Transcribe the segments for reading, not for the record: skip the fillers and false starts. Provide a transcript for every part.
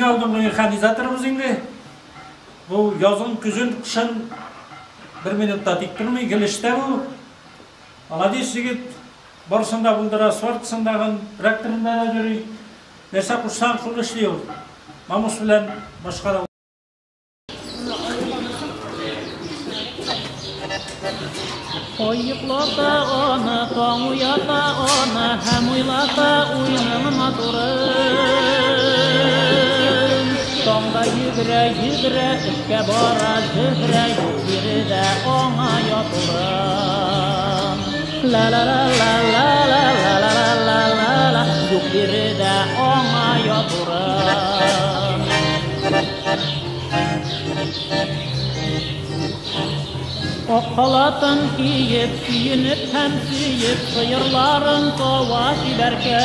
иң алдынгы механизаторыбыз инде. Бу язын, көзен, кышын бер минутта тик тормый, гел эштә бу. Молодец егет, барысын да булдыра, сваркасын да, тракторында да йөри. Нәрсә кушсаң, шуны эшли ул. Намус белән башкара. Ай йоклата аны, таң уята аны, һәм уйлата уйның матурын. Таңда йөгерә, йөгерә, эшкә бара Зөһрә, юк биредә аңа ятурын. Ла-ла-ла-ла-ла-ла-ла-ла-ла-ла-ла, юк биредә аңа ятурын. Ак халатын киеп, сөенеп һәм сөеп, сыерларын сава чибәркәй.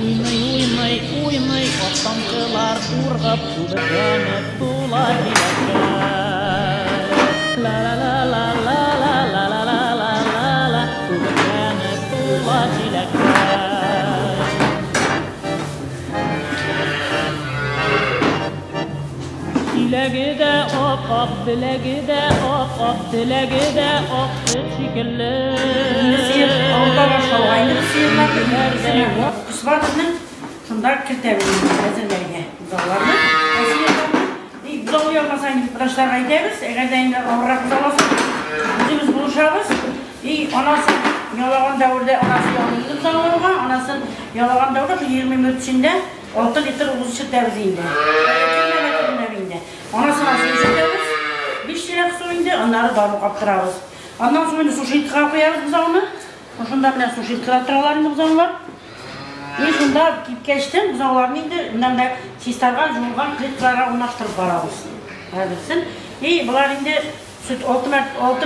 Уйный, уйный, уйный, ак тамчылар ургып, күбекләнеп тула җиләккәй. Ла-ла-ла-ла-ла-ла-ла-ла-ла-ла-ла, күбекләнеп тула җиләккәй. Чиләге дә ап-ак, беләге дә ап-ак, теләге дә ак сөт шикелле. Инде сыер авылда башлауга инде без сыерларны кыз бар безнең, шунда кертәбез инде әзерләргә бозауларны, сыерларны. И бозау уялмаса инде врачларга әйтәбез, әгәр дә инде авыррак бозау алса, үзебез булышабыз. И анасы ялаган дәвердә анасы ялый инде бозауларга, анасын ялаган дәвердә шул 20 минут эчендә 6 литр угыз эчертәбез инде. Әкренләп, инде. Анасына су эчертәбез, 5 чиләк су инде, аннары дару каптырабыз. Аннан соң инде сушилкага куябыз бозауны. Шушында менә сушилкада торалар инде бозаулар. И шунда кипкәчтен бозауларны инде менә чистарган, жуылган клеткаларга урнаштырып барабыз. Һәрберсен. И болар инде сөт 6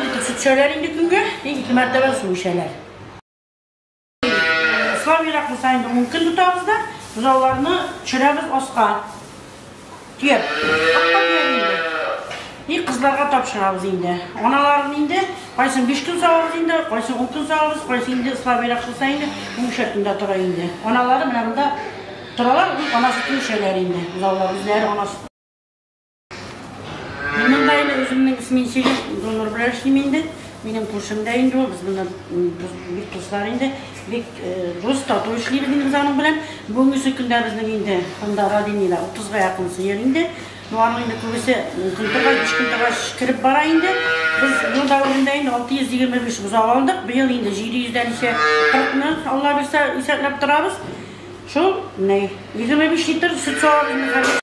литр сөт эчәләр инде көнгә, и 2 мәртәбә су эчәләр. Слабыйрак булса инде 10 көн тотабыз да, бозауларны төшерәбез аска. Төяп. Атка төяп инде. И кызларга тапшырабыз инде. Аналарын инде кайсын 5 көн савабыз инде, кайсын 10 көн савабыз, кайсы инде слабыйрак булса инде 13 көндә тора инде. Аналары менә монда торалар, ул ана сөтен эчәләр инде. Бозаулар үзләре ана сөт. Мин монда инде үземнең сменщигем Гөлнур белән эшлим инде. Минем күршем дә инде ул, без монда бик дуслар инде. Бик дус, тату эшлибез инде без аның белән. Бүгенге көндә безнең инде монда родильныйда 30-га якын сыер инде. Ну, аның инде күбесе көн торгач, 3 көн торгач кереп бара инде. Без ел дәверендә инде 625 бозау алдык. Быел инде 700-дән ничә 40-ны Алла бирсә исәпләп торабыз. Шул, менә 25 литр сөт савабыз инде хәзер.